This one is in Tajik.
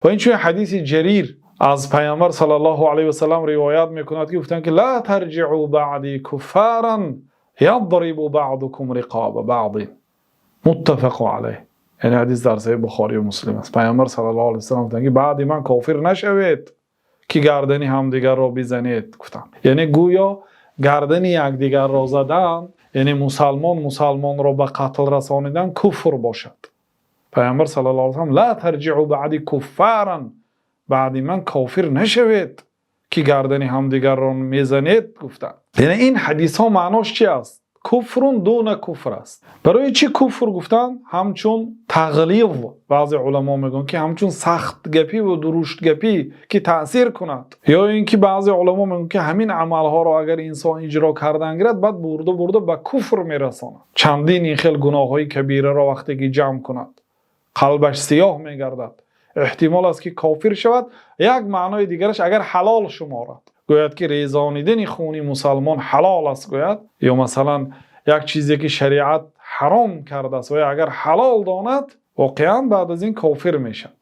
Ва инчунин ҳадиси Ҷарир аз Паёмбар саллаллоҳу алайҳи васаллам ривоят мекунад, ки гуфтанд, ки: "لا ترجعوا بعدي كفارا يضرب بعضكم رقاب بعض". متفق عليه. Яъне ҳадис дар Саҳеҳи Бухорӣ ва Муслим аст. Паёмбар саллаллоҳу алайҳи васаллам гуфтанд, ки баъд аз ман кофир нашавед, ки гардани ҳамдигарро бизанед, гуфтанд. Яъне гӯё гардани якдигарро задан, яъне мусулмон мусулмонро ба қатл расонидан куфр бошад. Паёмбар саллаллоҳу алайҳи васаллам: "لا ترجعوا بعدي كفارا", баъд аз ман кофир нашавед, ки гардани ҳамдигарро мезанед, гуфтанд. Яъне ин ҳадисҳо маъноаш чӣ аст? كفر دون كفر аст. Барои чӣ куфр гуфтанд? Ҳамчун тағлиз, баъзе уламо мегӯянд, ки ҳамчун сахтгапӣ ва дурушт-гапӣ, ки таъсир кунад, ё инки баъзе уламо мегӯянд, ки ҳамин амалҳоро агар инсон иҷро кардан гирад, баъд бурда бурда ба куфр мерасонад. Чандин ин хел гуноҳҳои кабираро вақте ки ҷамъ кунад, қалбаш сиёҳ мегардад. Эҳтимол аст, ки кофир шавад. Як маънои дигараш, агар ҳалол шуморад, гӯяд, ки резонидани хуни мусулмон ҳалол аст, гӯяд, ё масалан як чизе ки шариат ҳаром кардааст ва агар ҳалол донад, воқеан баъд аз ин кофир мешавад.